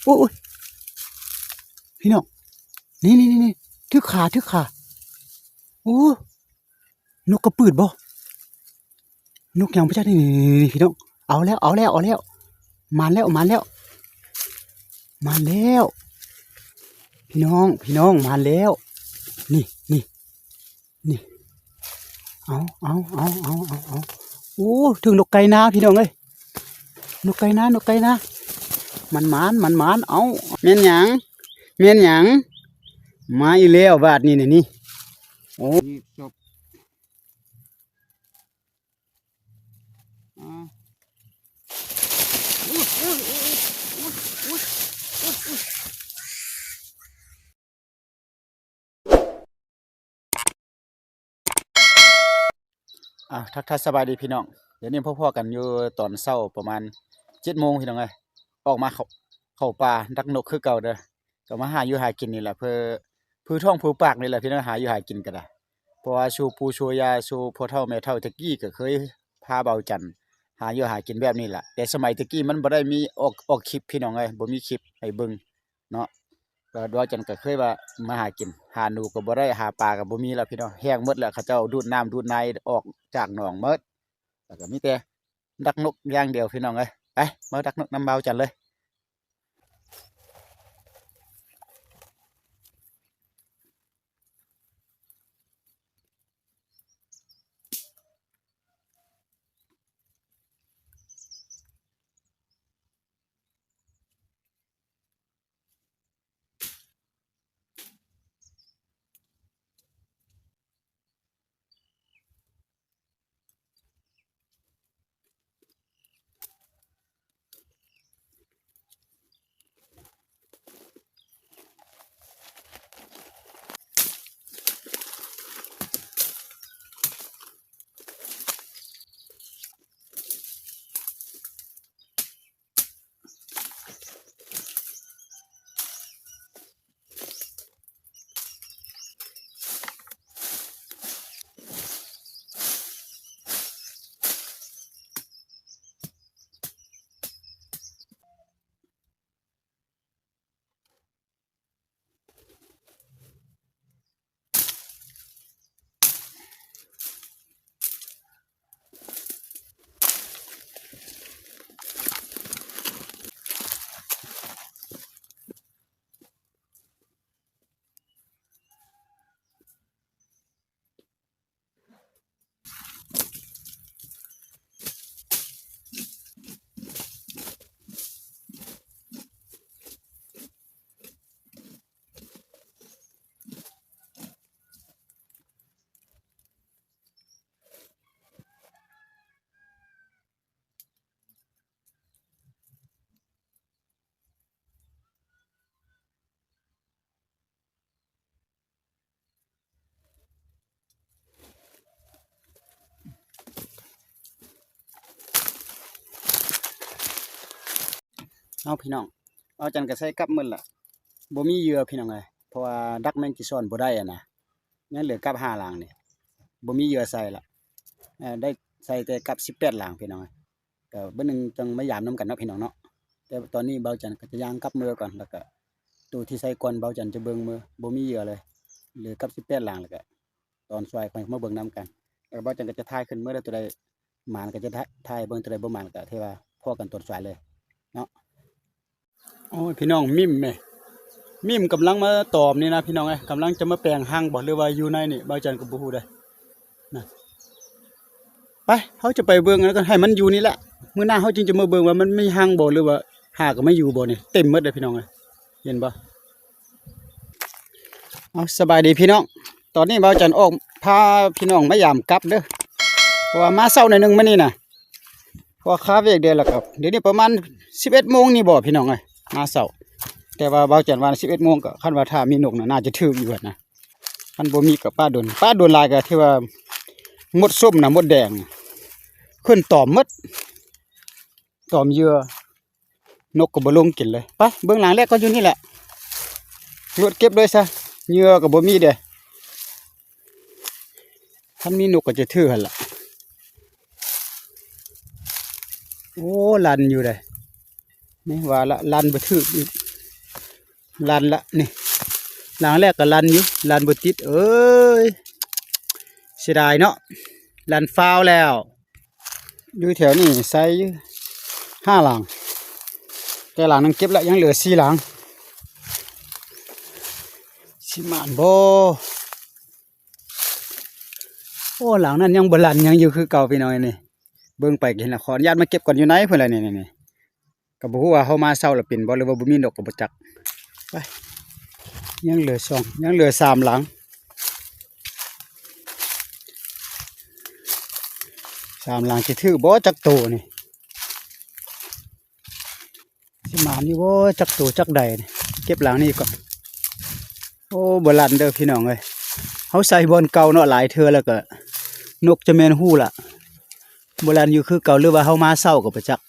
ໂອ້ຍ ໂອ້ຍ ພີ່ນ້ອງ ນີ້ໆໆ ຖືກຂາ ຖືກຂາ ໂອ້ ນົກກະປືດບໍ່? ນົກຫຍັງບໍ່ຈັກນີ້ ນີ້ໆໆ ພີ່ນ້ອງ ເອົາແລ້ວ ເອົາແລ້ວ ເອົາແລ້ວ ມານແລ້ວ ມານແລ້ວ ມານແລ້ວ ພີ່ນ້ອງ ພີ່ນ້ອງ ມານແລ້ວ ນີ້ ນີ້ ນີ້ ເອົາ ເອົາ ໂອ້ ຖືກນົກໄກ່ນາ ພີ່ນ້ອງເອີຍ ນົກໄກ່ນາ ນົກໄກ່ນາ ມັນໝານ ມັນໝານ ເອົາ ແມ່ນຫຍັງ ແມ່ນຫຍັງ ມາອີກແລ້ວບາດນີ້ນະນີ້ ໂອ້ ອ່າ ທັກທາຍສະບາຍດີພີ່ນ້ອງ ດຽວນີ້ພົບພໍ້ກັນຢູ່ຕອນເຊົ້າປະມານເຈັດໂມງ ພີ່ນ້ອງເອີຍ ອອກມາເຂົ້າ ເຂົ້າປ່າດັກນົກຄືເກົ່າເດີ ກໍມາຫາຢູ່ຫາກິນນີ້ແຫຼະ ເພື່ອ ເພື່ອທ້ອງເພື່ອປາກນີ້ແຫຼະພີ່ນ້ອງ ຫາຢູ່ຫາກິນກໍໄດ້ ເພາະວ່າສູ່ປູ່ສູ່ຍ່າສູ່ພໍ່ເຖົ້າແມ່ເຖົ້າແຕ່ກີ້ກໍເຄີຍພາເບົາຈັນຫາຢູ່ຫາກິນແບບນີ້ແຫຼະ ແຕ່ສະໄໝແຕ່ກີ້ມັນບໍ່ໄດ້ມີອອກ ອອກຄລິບພີ່ນ້ອງເອີຍ ບໍ່ມີຄລິບໃຫ້ເບິ່ງເນາະ ກໍເບົາຈັນກໍເຄີຍວ່າມາຫາກິນ ຫາໜູກໍບໍ່ໄດ້ ຫາປາກໍບໍ່ມີແລ້ວພີ່ນ້ອງ ແຫ້ງໝົດແລ້ວ ເຂົາເຈົ້າດູດນ້ຳດູດໃນອອກຈາກໜອງໝົດ ແລ້ວກໍມີແຕ່ ດັກນົກຢ່າງດຽວພີ່ນ້ອງເອີຍ ໄປ ມາດັກນົກນຳເບົາຈັນເລີຍ. ເອົາ ພີ່ນ້ອງ ເອົາ ຈັນກໍໃສ່ກັບໝົດລະ ບໍ່ມີເຫຍື່ອພີ່ນ້ອງເອີຍ ເພາະວ່າດັກແມງຈີຊອນບໍ່ໄດ້ຫັ້ນນະ ຍັງເຫຼືອກັບຫ້າຫຼັງນີ້ ບໍ່ມີເຫຍື່ອໃສ່ລະ ເອີ ໄດ້ໃສ່ແຕ່ກັບສິບແປດຫຼັງພີ່ນ້ອງເອີຍ. ກໍມື້ໜຶ່ງຈັ່ງມາຢາມນຳກັນເນາະພີ່ນ້ອງເນາະ ແຕ່ຕອນນີ້ເບົາຈັນກໍຈະຍ່າງກັບເມືອກ່ອນ ແລ້ວກໍໂຕທີ່ໃສ່ກ່ອນເບົາຈັນຈະເບິ່ງເມືອ ບໍ່ມີເຫຍື່ອເລີຍ ເຫຼືອກັບສິບແປດຫຼັງ ແລ້ວກໍຕອນສວາຍຄ່ອຍມາເບິ່ງນຳກັນ ແລ້ວເບົາຈັນກໍຈະຖ່າຍຂຶ້ນເມືອ ແລ້ວໂຕໃດໝານກໍຈະຖ່າຍເບິ່ງ ໂຕໃດບໍ່ໝານກໍຖືວ່າພໍ້ກັນຕອນສວາຍເລີຍເນາະ. ໂອ້ຍ ພີ່ນ້ອງ ມິມແມ ມິມກຳລັງມາຕອມນີ້ນະພີ່ນ້ອງເອີຍ ກຳລັງຈະມາແປງຮັງບໍ່ ຫຼືວ່າຢູ່ໃນນີ້ ເບົາຈັນກໍບໍ່ຮູ້ເດ້ ນະ ໄປ ເຮົາຈະໄປເບິ່ງ ແລ້ວກໍໃຫ້ມັນຢູ່ນີ້ແຫຼະ ມື້ໜ້າເຮົາຈຶ່ງຈະມາເບິ່ງວ່າມັນມີຮັງບໍ່ ຫຼືວ່າຫາກໍມາຢູ່ບໍ່ນີ້ ເຕັມໝົດເດ້ພີ່ນ້ອງເອີຍ ເຫັນບໍ່? ເອົາ ສະບາຍດີພີ່ນ້ອງ ຕອນນີ້ເບົາຈັນອອກພາພີ່ນ້ອງມາຢາມກັບເດີ ເພາະວ່າມາເຊົ້າໜ້ອຍໜຶ່ງມື້ນີ້ນະ ເພາະວ່າຄາເວກແດ່ ແລ້ວກໍດຽວນີ້ປະມານສິບເອັດໂມງນີ້ບໍ່ພີ່ນ້ອງເອີຍ ມາເຊົ້າ ແຕ່ວ່າເບົາຈັນວ່າສິບເອັດໂມງ ກໍຄັນວ່າຖ້າມີນົກນະ ໜ້າຈະຖືກຢູ່ຫັ້ນນະ ຄັນບໍ່ມີກໍປະດົນ ປະດົນຫຼາຍກໍຖືວ່າມົດສົມນະ ມົດແດງຂຶ້ນຕອມໝົດ ຕອມເຫຍື່ອ ນົກກໍບໍ່ລົງກິນເລີຍ ໄປເບິ່ງຫຼັງແລກກ່ອນ ຢູ່ນີ້ແຫຼະ ໂລດເກັບເລີຍຊະ ເຫຍື່ອກໍບໍ່ມີເດ້ ຄັນມີນົກກໍຈະຖືກຫັ້ນລະ ໂອ້ ລັນຢູ່ເດ້ ນີ້ວ່າລະ ລັນບໍ່ຖືກອີກ ລັນລະນີ້ ຫຼັງແລກກໍລັນຢູ່ ລັນບໍ່ຕິດ ເອີຍ ເສຍດາຍເນາະ ລັນຟາວແລ້ວ. ຢູ່ແຖວນີ້ໃສ່ຢູ່ຫ້າຫຼັງ ແຕ່ຫຼັງໜຶ່ງເກັບລະ ຍັງເຫຼືອສີ່ຫຼັງ ຊິໝານບໍ່? ໂອ້ ຫຼັງນັ້ນຍັງບໍ່ລັນ ຍັງຢູ່ຄືເກົ່າພີ່ນ້ອງເອີຍນີ້ ເບິ່ງໄປກໍເຫັນລະ ຂໍອະນຸຍາດມາເກັບກ່ອນຢູ່ໃນພຸ້ນລະນີ້ ນີ້ ນີ້ ກໍບໍ່ຮູ້ວ່າເຮົາມາເຊົ້າລະເປັນບໍ່ ຫຼືວ່າບໍ່ມີນົກກໍບໍ່ຈັກ. ໄປ ຍັງເຫຼືອສອງ ຍັງເຫຼືອສາມຫຼັງ ສາມຫຼັງຊິຖືກບໍ່ຈັກໂຕນີ້ ຊິໝານຢູ່ບໍ່ຈັກໂຕຈັກໃດນີ້. ເກັບຫຼັງນີ້ກ່ອນ. ໂອ້ ບໍ່ລັນເດີພີ່ນ້ອງເອີຍ ເຮົາໃສ່ບ່ອນເກົ່າເນາະ ຫຼາຍເທື່ອແລ້ວກໍນົກຈະແມ່ນຮູ້ລະ ບໍ່ລັນຢູ່ຄືເກົ່າ ຫຼືວ່າເຮົາມາເຊົ້າກໍບໍ່ຈັກ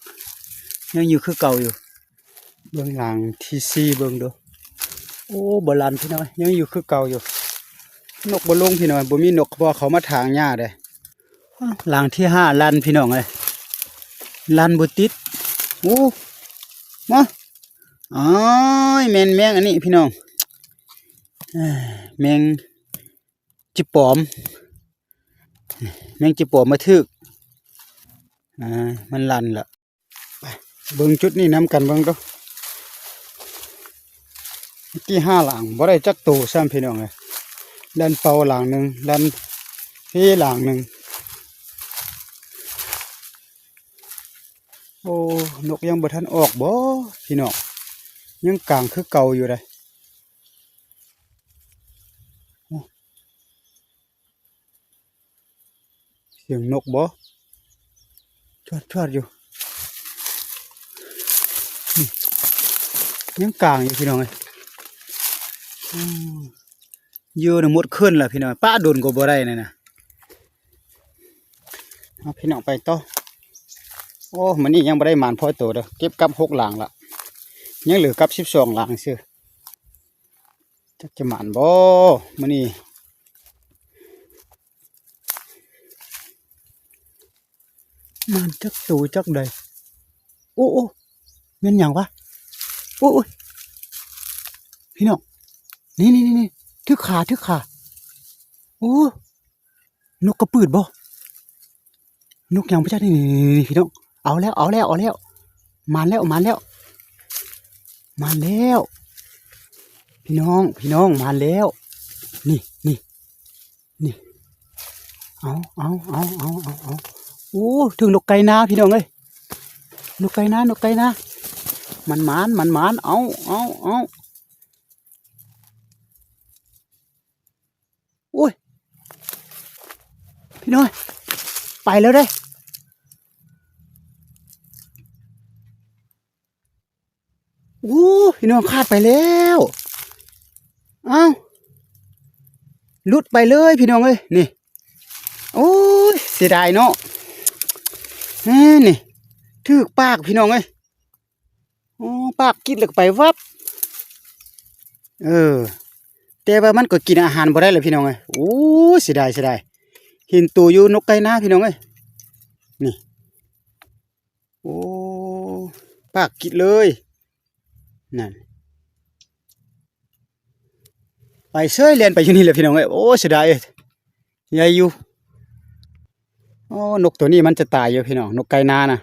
ຍັງຢູ່ຄືເກົ່າຢູ່. ເບິ່ງຫຼັງທີສີ່ເບິ່ງດູ. ໂອ້ ບໍ່ລັນພີ່ນ້ອງ ຍັງຢູ່ຄືເກົ່າຢູ່ ນົກບໍ່ລົງພີ່ນ້ອງ ບໍ່ມີນົກ ເພາະວ່າເຂົາມາຖາງຫຍ້າເດ້. ຫຼັງທີຫ້າລັນພີ່ນ້ອງເອີຍ ລັນບໍ່ຕິດ. ໂອ້ ມາ ໂອ້ຍ ແມ່ນແມງອັນນີ້ພີ່ນ້ອງ ເອີ ແມງ ຈິປອມ ແມງຈິປອມມາຖືກ ອ່າ ມັນລັນລະ. ໄປເບິ່ງຈຸດນີ້ນຳກັນເບິ່ງດູ ທີ່ຫ້າຫຼັງບໍ່ໄດ້ຈັກໂຕຊ້ຳພີ່ນ້ອງເອີຍ ລັນເປົ່າຫຼັງໜຶ່ງ ລັນເພຫຼັງໜຶ່ງ. ໂອ້ ນົກຍັງບໍ່ທັນອອກບໍ່ພີ່ນ້ອງ ຍັງກາງຄືເກົ່າຢູ່ເດ້. ສຽງນົກບໍ່ ຈວດໆຢູ່ ນີ້ ຍັງກາງຢູ່ພີ່ນ້ອງເອີຍ. ອືມ ຢູ່ນະໝົດຄືນລະພີ່ນ້ອງ ປະດົນກໍບໍ່ໄດ້ນັ້ນນະ. ເອົາພີ່ນ້ອງໄປຕໍ່. ໂອ້ ມື້ນີ້ຍັງບໍ່ໄດ້ໝານພໍໂຕເດີ ເກັບກັບຫົກຫຼັງລະ ຍັງເຫຼືອກັບສິບສອງຫຼັງຊື່. ຈັກຈະໝານບໍ່ມື້ນີ້ ໝານຈັກໂຕຈັກໃດ. ໂອ້ ໂອ້ ແມ່ນຫຍັງວະ ໂອ້ຍ ພີ່ນ້ອງ ນີ້ໆໆໆ ຖືກຂາ ຖືກຂາ. ໂອ້ ນົກກະປືດບໍ່ ນົກຫຍັງບໍ່ຈັກ ນີ້ໆໆ ພີ່ນ້ອງ ເອົາແລ້ວ ເອົາແລ້ວ ເອົາແລ້ວ ໝານແລ້ວ ໝານແລ້ວ ໝານແລ້ວ ພີ່ນ້ອງ ພີ່ນ້ອງ ໝານແລ້ວ ນີ້ ນີ້ ນີ້ ເອົາ ເອົາ ເອົາ ເອົາ ເອົາ ເອົາ ໂອ້ ຖືກນົກໄກ່ນາ ພີ່ນ້ອງເອີຍ ນົກໄກ່ນາ ນົກໄກ່ນາ ໝານໆ ໝານໆ ເອົາ ເອົາ ເອົາ. ໂອ້ຍ ພີ່ນ້ອງ ໄປແລ້ວເດ້. ໂອ້ ພີ່ນ້ອງ ຂາດໄປແລ້ວ ອ້າວ ຫຼຸດໄປເລີຍພີ່ນ້ອງເອີຍ ນີ້ ໂອ້ຍ ເສຍດາຍເນາະ ແມ່ນນີ້ ຖືກປາກພີ່ນ້ອງເອີຍ. ໂອ້ ປາກກິດແລ້ວກໍໄປວັບ ເອີ ແຕ່ວ່າມັນກໍກິນອາຫານບໍ່ໄດ້ແຫຼະພີ່ນ້ອງເອີຍ. ໂອ້ ເສຍດາຍ ເສຍດາຍ ເຫັນໂຕຢູ່ນົກໄກ່ນາພີ່ນ້ອງເອີຍ ນີ້ ໂອ້ ປາກກິດເລີຍ ນັ້ນ ໄປເສີຍ ແລ່ນໄປຢູ່ນີ້ແຫຼະພີ່ນ້ອງເອີຍ. ໂອ້ ເສຍດາຍເອີຍ ໃຫຍ່ຢູ່. ໂອ້ ນົກໂຕນີ້ມັນຈະຕາຍຢູ່ພີ່ນ້ອງ ນົກໄກ່ນານະ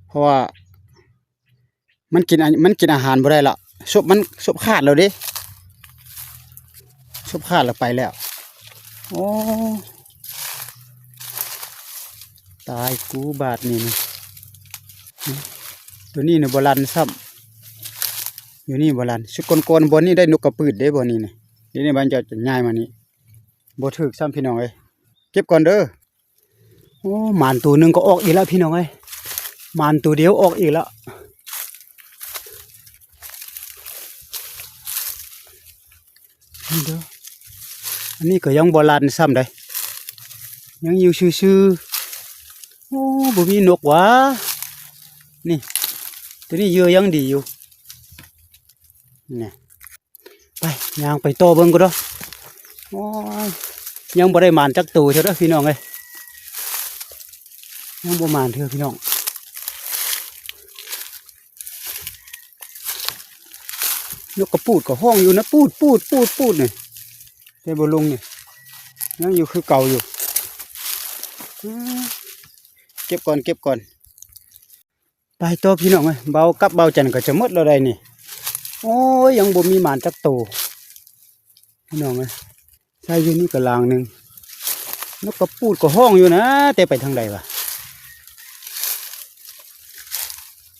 ເພາະວ່າມັນກິນ ມັນກິນອາຫານບໍ່ໄດ້ລະ ສົບມັນ ສົບຂາດແລ້ວເດ້ ສົບຂາດແລ້ວໄປແລ້ວ. ໂອ້ ຕາຍກູບາດນີ້ ໂຕນີ້ນະບໍ່ລັນຊ້ຳ ຢູ່ນີ້ບໍ່ລັນ. ຊຸດກ່ອນໆ ບ່ອນນີ້ໄດ້ນົກກະປືດເດ້ ບ່ອນນີ້ນະ ດຽວນີ້ມັນຈະຍ້າຍມານີ້ ບໍ່ຖືກຊ້ຳພີ່ນ້ອງເອີຍ ເກັບກ່ອນເດີ. ໂອ້ ໝານໂຕໜຶ່ງກໍອອກອີກແລ້ວພີ່ນ້ອງເອີຍ ໝານໂຕດຽວອອກອີກແລ້ວ. ນີ້ເດີ ອັນນີ້ກໍຍັງບໍ່ລັນຊ້ຳໃດ ຍັງຢູ່ຊື່ໆ. ໂອ້ ບໍ່ມີນົກຫວາ ນີ້ ໂຕນີ້ເຫຍື່ອຍັງດີຢູ່ ນີ້. ໄປ ຍ່າງໄປຕໍ່ເບິ່ງກ່ອນເດີ. ໂອ້ຍ ຍັງບໍ່ໄດ້ໝານຈັກໂຕເທື່ອເດີພີ່ນ້ອງເອີຍ ຍັງບໍ່ໝານເທື່ອພີ່ນ້ອງ. ນົກກະປູດກໍຮ້ອງຢູ່ນະ ປູດ ປູດ ປູດ ປູດນີ້ ແຕ່ບໍ່ລົງນີ້ ຍັງຢູ່ຄືເກົ່າຢູ່. ອືມ ເກັບກ່ອນ ເກັບກ່ອນ. ໄປຕໍ່ພີ່ນ້ອງເອີຍ ເບົາກັບເບົາຈັນກໍຈະໝົດແລ້ວໃດນີ້. ໂອ້ຍ ຍັງບໍ່ມີໝານຈັກໂຕພີ່ນ້ອງເອີຍ. ໃສ່ຢູ່ນີ້ກໍລາງໜຶ່ງ. ນົກກະປູດກໍຮ້ອງຢູ່ນະ ແຕ່ໄປທາງໃດວະ?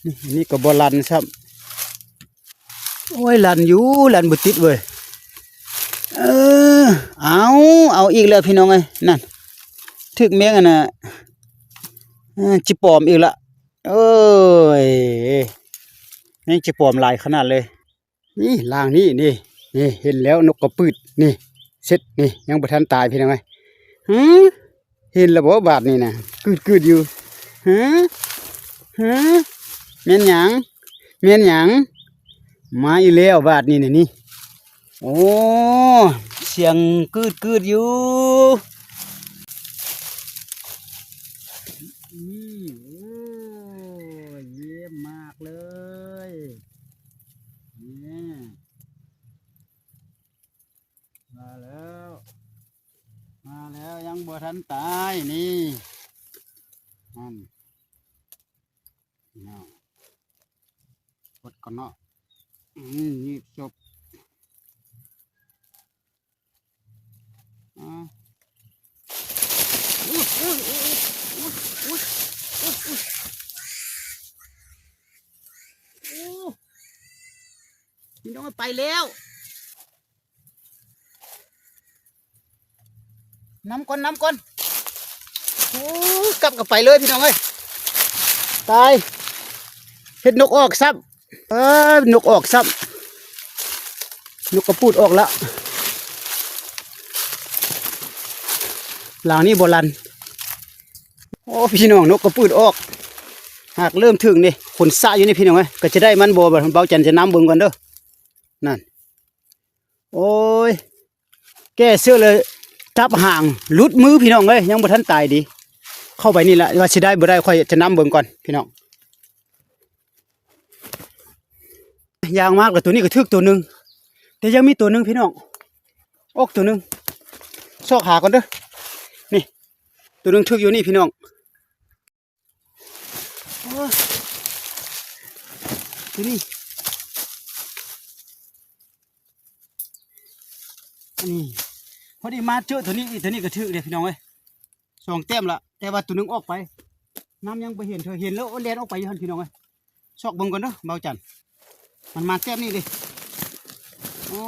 ນີ້ ນີ້ກໍບໍ່ລັ່ນຊ້ຳ. ໂອ້ຍ ລັ່ນຢູ່ ລັ່ນບໍ່ຕິດເວີຍ. ເອີ ເອົາ ເອົາອີກແລ້ວພີ່ນ້ອງເອີຍ. ນັ້ນ ຖືກແມງອັນນ່າ ເອີ ຈິປອມອີກລະ. ໂອ້ຍ ແມງຈິປອມຫຼາຍຂະໜາດເລີຍ. ນີ້ ລາງນີ້ ນີ້ ນີ້ ເຫັນແລ້ວ ນົກກະປືດ ນີ້ ເຊັດນີ້ ຍັງບໍ່ທັນຕາຍພີ່ນ້ອງເອີຍ. ຫື ເຫັນແລ້ວບໍ່ບາດນີ້ນະ ກືດໆຢູ່. ຫື ຫື ແມ່ນຫຍັງ ແມ່ນຫຍັງ? ມາອີກແລ້ວບາດນີ້ນະ ນີ້. ໂອ້ ສຽງກືດໆຢູ່. ນີ້ ໂອ້ ຢ້ຽມມາກເລີຍ. ນີ້ ມາແລ້ວ ມາແລ້ວ ຍັງບໍ່ທັນຕາຍນີ້. ນັ້ນ ພີ່ນ້ອງ ກົດກ່ອນເນາະ. ອືມ ນີ້ສົບ ອາ ໂອ້ ພີ່ນ້ອງ ໄປແລ້ວ. ນຳກ່ອນ ນຳກ່ອນ. ໂອ້ ກັບກັບໄປເລີຍພີ່ນ້ອງເອີຍ. ຕາຍ ເຫັດນົກອອກຊ້ຳ. ເອີ ນົກອອກຊ້ຳ ນົກກະປູດອອກລະ. ຫຼັງນີ້ບໍ່ລັ່ນ. ໂອ້ ພີ່ນ້ອງ ນົກກະປືດອອກ. ຫາກເລີ່ມເຖິງນີ້ ຂົນສະຢູ່ນີ້ພີ່ນ້ອງເອີຍ. ກໍຈະໄດ້ມັນບໍ່ ເບົາຈັນຈະນຳເບິ່ງກ່ອນເດີ. ນັ້ນ ໂອ້ຍ ແກ້ເສື້ອເລີຍ ຈັບຫາງຫຼຸດມືພີ່ນ້ອງເອີຍ. ຍັງບໍ່ທັນຕາຍດີ. ເຂົ້າໄປນີ້ລະ ວ່າຊິໄດ້ບໍ່ໄດ້ ຂ້ອຍຈະນຳເບິ່ງກ່ອນພີ່ນ້ອງ. ຍ່າງມາກະ ໂຕນີ້ກະຖືກໂຕໜຶ່ງ ແຕ່ຍັງມີໂຕໜຶ່ງພີ່ນ້ອງ. ອອກໂຕໜຶ່ງ ຊອກຫາກ່ອນເດີ. ນີ້ ໂຕໜຶ່ງຖືກຢູ່ນີ້ພີ່ນ້ອງ. ໂອ້ຍ ໂຕນີ້ ອັນນີ້ ພໍດີມາເຈີໂຕນີ້ອີກ ໂຕນີ້ກະຖືກເດ້ພີ່ນ້ອງເອີຍ. ສອງແຕ້ມລະ ແຕ່ວ່າໂຕໜຶ່ງອອກໄປ ນຳຍັງບໍ່ເຫັນເທື່ອ. ເຫັນແລ້ວແລ່ນອອກໄປຢູ່ຫັ້ນພີ່ນ້ອງເອີຍ. ຊອກເບິ່ງກ່ອນເດີ ເບົາຈັນ ມັນມາແຕ້ມນີ້ເດ້. ໂອ້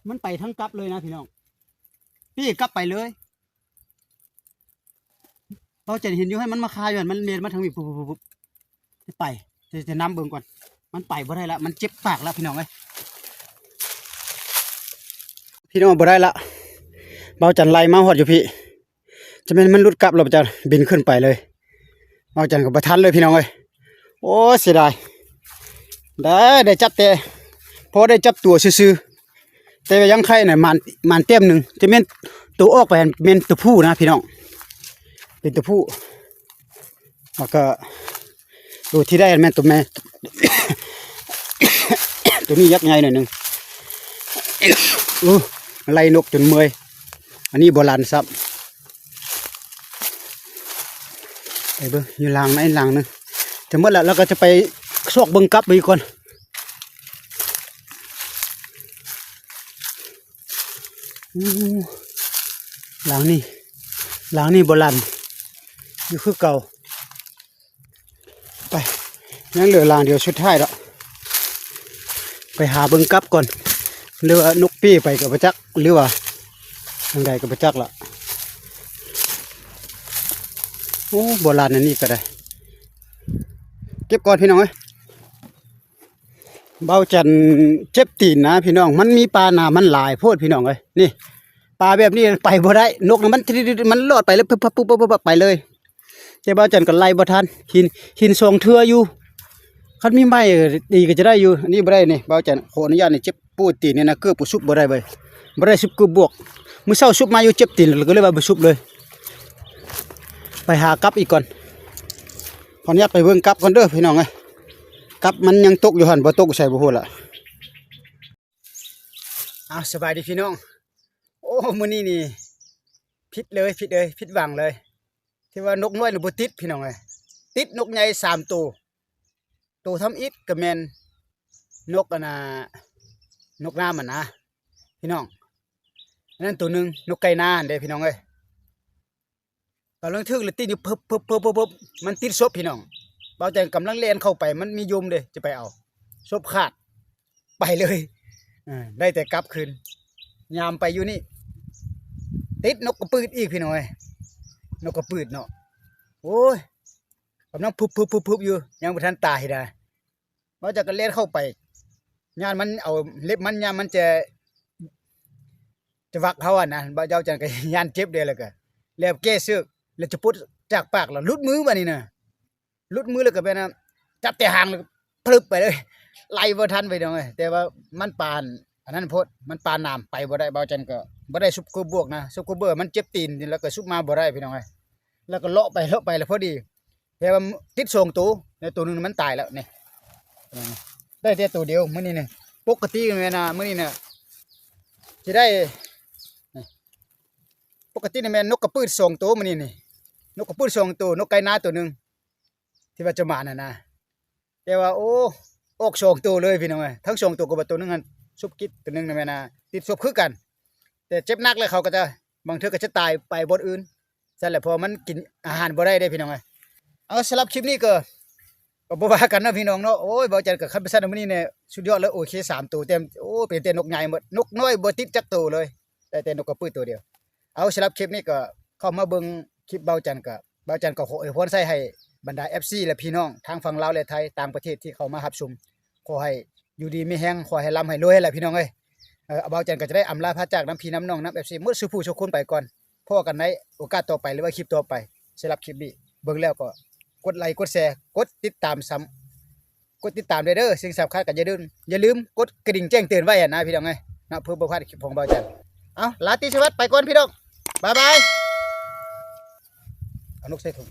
ມັນໄປທາງກັບເລີຍນະພີ່ນ້ອງ. ນີ້ກັບໄປເລີຍ. ເບົາຈັນເຫັນຢູ່ ໃຫ້ມັນມາຄາຢູ່ຫັ້ນ ມັນແລ່ນມາທາງນີ້ ປຸບໆໆ ໄປ ຈະ ຈະນຳເບິ່ງກ່ອນ. ມັນໄປບໍ່ໄດ້ລະ ມັນເຈັບປາກລະພີ່ນ້ອງເອີຍ. ພີ່ນ້ອງ ບໍ່ໄດ້ລະ ເບົາຈັນໄລ່ມາຮອດຢູ່ພີ້. ຈະແມ່ນມັນຫຼຸດກັບແລ້ວ ເຈົ້າບິນຂຶ້ນໄປເລີຍ. ເອົາຈັນກໍບໍ່ທັນເລີຍພີ່ນ້ອງເອີຍ. ໂອ້ ເສຍດາຍ ໄດ້ ໄດ້ຈັບແຕ່ ພໍໄດ້ຈັບຕົວຊື່ໆ ແຕ່ວ່າຍັງໄຄນະ ມານ ມານແຕ້ມໜຶ່ງ. ຈະແມ່ນໂຕອອກໄປຫັ້ນ ແມ່ນໂຕຜູ້ນະພີ່ນ້ອງ ເປັນໂຕຜູ້. ແລ້ວກໍ ໂຕທີ່ໄດ້ແມ່ນໂຕແມ່ ໂຕນີ້ຍັກໃຫຍ່ໜ້ອຍໜຶ່ງ. ໂອ້ ໄລ່ນົກຈົນເມື່ອຍ. ອັນນີ້ບໍ່ລັ່ນຊ້ຳ. ໄປເບິ່ງຢູ່ຫຼັງໃນຫຼັງໜຶ່ງ ຈະໝົດລະ ແລ້ວກໍຈະໄປຊອກເບິ່ງກັບໄປກ່ອນ. ໂອ້ ຫຼັງນີ້ ຫຼັງນີ້ບໍ່ລັ່ນ ຢູ່ຄືເກົ່າ. ໄປ ຍັງເຫຼືອຫຼັງດຽວສຸດທ້າຍລະ ໄປຫາເບິ່ງກັບກ່ອນ ຫຼືວ່ານົກປີ້ໄປກໍບໍ່ຈັກ ຫຼືວ່າຈັ່ງໃດກໍບໍ່ຈັກລະ. ໂອ້ ບໍ່ລັ່ນອັນນີ້ກໍໄດ້ ເກັບກ່ອນພີ່ນ້ອງເອີຍ. ເບົາຈັນເຈັບຕີນນະພີ່ນ້ອງ ມັນມີປານະ ມັນຫຼາຍໂພດພີ່ນ້ອງເອີຍ. ນີ້ ປາແບບນີ້ໄປບໍ່ໄດ້ ນົກນະ ມັນ ມັນລອດໄປແລ້ວ ປຶບປັບປຸບປັບໄປເລີຍ. ແຕ່ເບົາຈັນກໍໄລ່ບໍ່ທັນ ຫີນ ຫີນສອງເທື່ອຢູ່. ຄັນມີໄມ້ດີກໍຈະໄດ້ຢູ່ ອັນນີ້ບໍ່ໄດ້ນີ້ ເບົາຈັນຂໍອະນຸຍາດນີ້ ເຈັບປວດຕີນນີ້ນະ ເກືອບບໍ່ຊຸບບໍ່ໄດ້ເວີຍ ບໍ່ໄດ້ຊຸບເກືອບບວກ. ມື້ເຊົ້າຊຸບມາຢູ່ ເຈັບຕີນ ກໍເລີຍວ່າບໍ່ຊຸບເລີຍ. ໄປຫາກັບອີກກ່ອນ. ຂໍອະນຸຍາດໄປເບິ່ງກັບກ່ອນເດີພີ່ນ້ອງເອີຍ. ກັບມັນຍັງຕົກຢູ່ຫັ້ນ ບໍ່ຕົກໃສບໍ່ຮູ້ລະ. ອ້າວ ສະບາຍດີພີ່ນ້ອງ. ໂອ້ ມື້ນີ້ນີ້ຜິດເລີຍ ຜິດເລີຍ ຜິດຫວັງເລີຍ ທີ່ວ່ານົກນ້ອຍນີ້ບໍ່ຕິດພີ່ນ້ອງເອີຍ. ຕິດນົກໃຫຍ່ສາມໂຕ ໂຕທຳອິດກໍແມ່ນນົກອັນນ່າ ນົກນ້ຳຫັ້ນນະພີ່ນ້ອງ. ອັນນັ້ນໂຕໜຶ່ງ ນົກໄກ່ນາຫັ້ນເດ້ພີ່ນ້ອງເອີຍ. ກຳລັງຖືກແລ້ວຕິດຢູ່ ເພິບໆໆໆ ມັນຕິດສົບພີ່ນ້ອງ. ບ່າວແຈງກຳລັງແລ່ນເຂົ້າໄປ ມັນມີຍົມເດ້ ຈະໄປເອົາ ສົບຂາດ ໄປເລີຍ. ເອີ ໄດ້ແຕ່ກັບຄືນ ຍາມໄປຢູ່ນີ້ ຕິດນົກກະປືດອີກພີ່ນ້ອງເອີຍ. ນົກກະປືດເນາະ ໂອ້ຍ ກຳລັງຜຶບໆໆໆ ຢູ່ ຍັງບໍ່ທັນຕາຍດາ. ບ່າວຈະກະແລ່ນເຂົ້າໄປ ຢ້ານມັນເອົາເລັບມັນ ຢ້ານມັນຈະ ຈະວັກເຮົາຫັ້ນນະ. ບ່າວຈັນກະຢ້ານເຈັບເດ້ ແລ້ວກະແລ້ວແກ້ເຊືອກ ແລ້ວຈະປົດຈາກປາກ ແລ້ວຫຼຸດມືບາດນີ້ນະ ຫຼຸດມືແລ້ວກະແມ່ນ ຈັບແຕ່ຫາງ ແລ້ວກະຜຶບໄປເລີຍ ໄລ່ບໍ່ທັນພີ່ນ້ອງເອີຍ. ແຕ່ວ່າມັນປານ ອັນນັ້ນໂພດ ມັນປານໜາມ ໄປບໍ່ໄດ້. ບ່າວຈັນກໍບໍ່ໄດ້ຊຸບໂຄບວກນະ ຊຸບໂຄເບີມັນເຈັບຕີນ ແລ້ວກໍຊຸບມາບໍ່ໄດ້ພີ່ນ້ອງເອີຍ. ແລ້ວກໍເລາະໄປເລາະໄປ ແລ້ວພໍດີ ແຕ່ວ່າຕິດສອງໂຕ ແລ້ວໂຕໜຶ່ງມັນຕາຍແລ້ວນີ້ ໄດ້ແຕ່ໂຕດຽວມື້ນີ້ນີ້. ປົກກະຕິແມ່ນນະ ມື້ນີ້ນະ ຊິໄດ້ ປົກກະຕິນີ້ແມ່ນນົກກະປືດສອງໂຕມື້ນີ້ນີ້ ນົກກະປືດສອງໂຕ ນົກໄກ່ນາໂຕໜຶ່ງ ທີ່ວ່າຈະມານະນະ. ແຕ່ວ່າ ໂອ້ ອອກສອງໂຕເລີຍພີ່ນ້ອງເອີຍ. ທັງສອງໂຕກໍບໍ່ ໂຕໜຶ່ງຫັ້ນສົບກິດ ໂຕໜຶ່ງນະແມ່ນນະ ຕິດສົບຄືກັນ. ແຕ່ເຈັບໜັກແລ້ວເຂົາກໍຈະ ບາງເທື່ອກໍຈະຕາຍໄປບ່ອນອື່ນ ຊັ້ນແຫຼະ ເພາະວ່າມັນກິນອາຫານບໍ່ໄດ້ເດ້ພີ່ນ້ອງເອີຍ. ເອົາ ສຳລັບຄລິບນີ້ກໍ ກໍບໍ່ວ່າກັນເນາະພີ່ນ້ອງເນາະ. ໂອ້ຍ ບ່າວຈັນກໍຄັນໄປຊັ້ນມື້ນີ້ນີ້ ສຸດຍອດເລີຍ. ໂອເຄ ສາມໂຕ ແຕ່ ໂອ້ ເປັນແຕ່ນົກໃຫຍ່ໝົດ ນົກນ້ອຍບໍ່ຕິດຈັກໂຕເລີຍ ໄດ້ແຕ່ນົກກະປືດໂຕດຽວ. ເອົາ ສຳລັບຄລິບນີ້ກໍເຂົ້າມາເບິ່ງຄລິບບ່າວຈັນ ກໍບ່າວຈັນກໍຂໍອວຍພອນໃສ່ໃຫ້ບັນດາເອັຟຊີ ແລະ ພີ່ນ້ອງທາງຝັ່ງລາວ ແລະ ໄທ ຕ່າງປະເທດທີ່ເຂົ້າມາຮັບຊົມ ຂໍໃຫ້ຢູ່ດີມີແຮງ ຂໍໃຫ້ລ່ຳໃຫ້ລວຍແຫຼະພີ່ນ້ອງເອີຍ. ເອີ ບ່າວຈັນກໍຈະໄດ້ອຳລາພາຈາກນຳພີ່ນຳນ້ອງນຳເອັຟຊີໝົດສູ່ຜູ້ສູ່ຄົນໄປກ່ອນ. ພໍ້ກັນໃນໂອກາດຕໍ່ໄປ ຫຼືວ່າຄລິບຕໍ່ໄປ. ສຳລັບຄລິບນີ້ເບິ່ງແລ້ວກໍກົດໄລກົດແຊ ກົດຕິດຕາມຊ້ຳ ກົດຕິດຕາມໄດ້ເດີ. ສິ່ງສຳຄັນກໍຢ່າລືມ ຢ່າລືມກົດກະດິ່ງແຈ້ງເຕືອນໄວ້ຫັ້ນນະພີ່ນ້ອງເອີຍເນາະ ເພື່ອບໍ່ພາດຄລິບຂອງບ່າວຈັນ. ເອົາ ລາຕີສະຫວັດ ໄປກ່ອນພີ່ນ້ອງ ບາຍບາຍ. ເອົານົກໃສ່ຖົງ